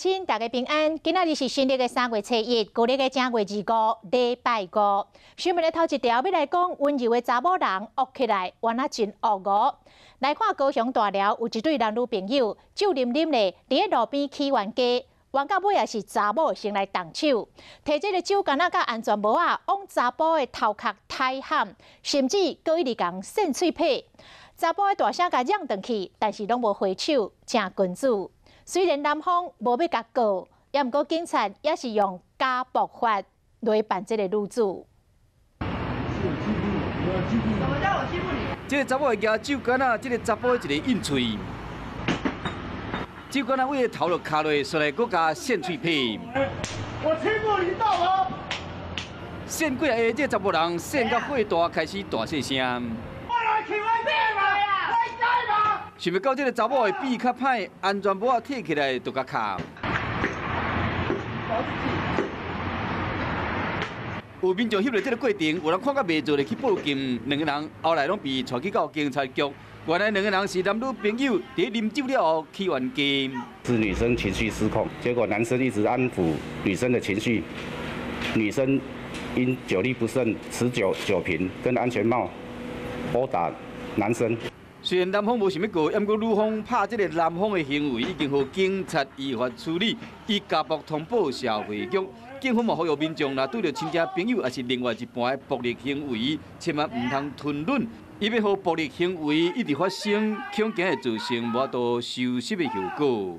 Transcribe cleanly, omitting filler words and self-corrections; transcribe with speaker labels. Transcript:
Speaker 1: 親，大家平安。今仔日是新曆的3月初1，舊曆的正月25，禮拜五。新聞的頭一條欲來講，溫柔的查某人惡起來，原來真惡哦。來看高雄大寮有一對男女朋友，酒啉啉咧，佇咧路邊起冤家，冤到尾也是查某先來動手，提這個酒矸仔佮安全帽仔，往查埔的頭殼刣譀，甚至閣一直共扇喙䫌。查埔的大聲共嚷轉去，但是攏無回手，誠君子。雖然男方無欲共告，也毋過警察也是用家暴法來辦這個女子。
Speaker 2: 這個查某會舉酒矸仔，這個查埔一个印喙，酒矸仔為頭就敲落，煞來閣共扇喙䫌。
Speaker 3: 我欺負你到無？
Speaker 2: 扇幾下，這個查埔人扇到火大，開始大細聲。
Speaker 3: 我來欺負你嘛！我該嘛！
Speaker 2: 想袂到這個查某會比較歹，安全帽仔提起來就共敲。有民眾翕著這個過程，有人看甲袂做就去報警，兩个人後來攏被帶去到警察局。原來兩個人是男女朋友，佇啉酒了後起冤家。
Speaker 4: 是女生情緒失控，結果男生一直安撫女生的情緒，女生因酒力不慎，持酒酒瓶跟安全帽毆打男生。
Speaker 2: 雖然男方無想欲告，毋過女方拍這个男方的行為已經予警察依法處理，以家暴通報社會局。警方嘛呼籲民眾，若拄著親戚朋友，抑是另外一半的暴力行為，千萬毋通吞忍，以免予暴力行為一直發生，恐驚會造成無法度收拾的後果。